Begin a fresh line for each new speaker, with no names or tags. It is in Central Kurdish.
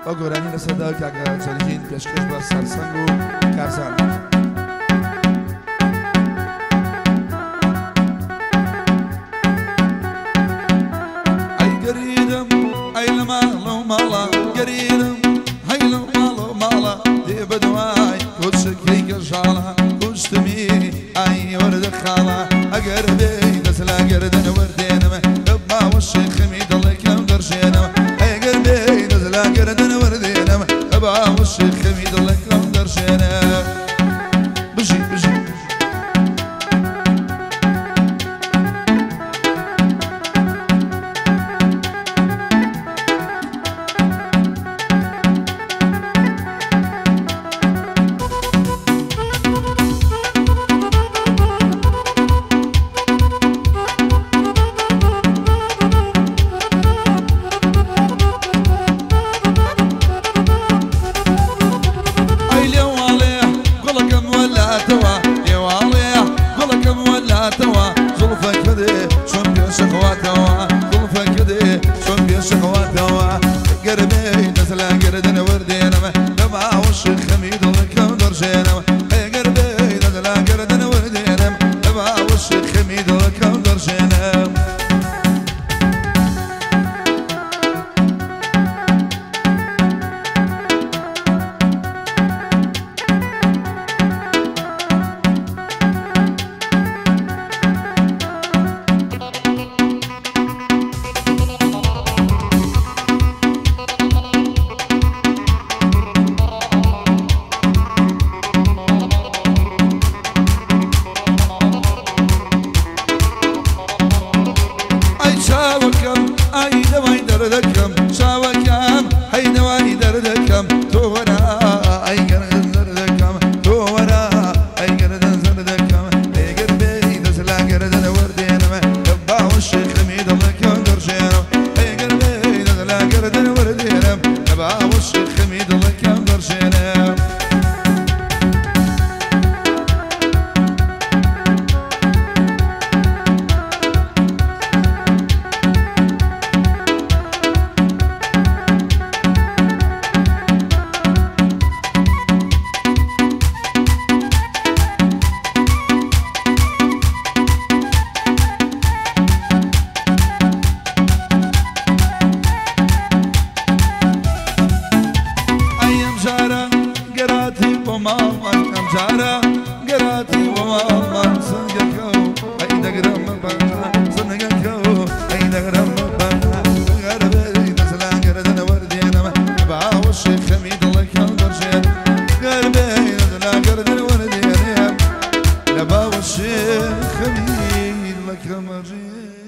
ئەو گۆرانی لەسەردا کاکە زەنگین پێشکەش بە سەرسەنگ و کارزان. ئەی گەریدم ئەی لە ماڵە و ماڵە گەریدم هەی لە ماڵە و ماڵە دێ بەدوای کۆچەکەی گەژاڵە کوشتمی ئای وەردە خاڵە ئەگەر بێی دەست لە گەردن وەردێنم باوەشی خەمی دڵێکم دەرژێنەوە ئەگەر بێی دەست لە گەردن وەردێنم باوەشی خەمی دڵێکم دەرژێنە. بژی بژی لە باوەشێ خەمی دڵەکەم ئەڕێ.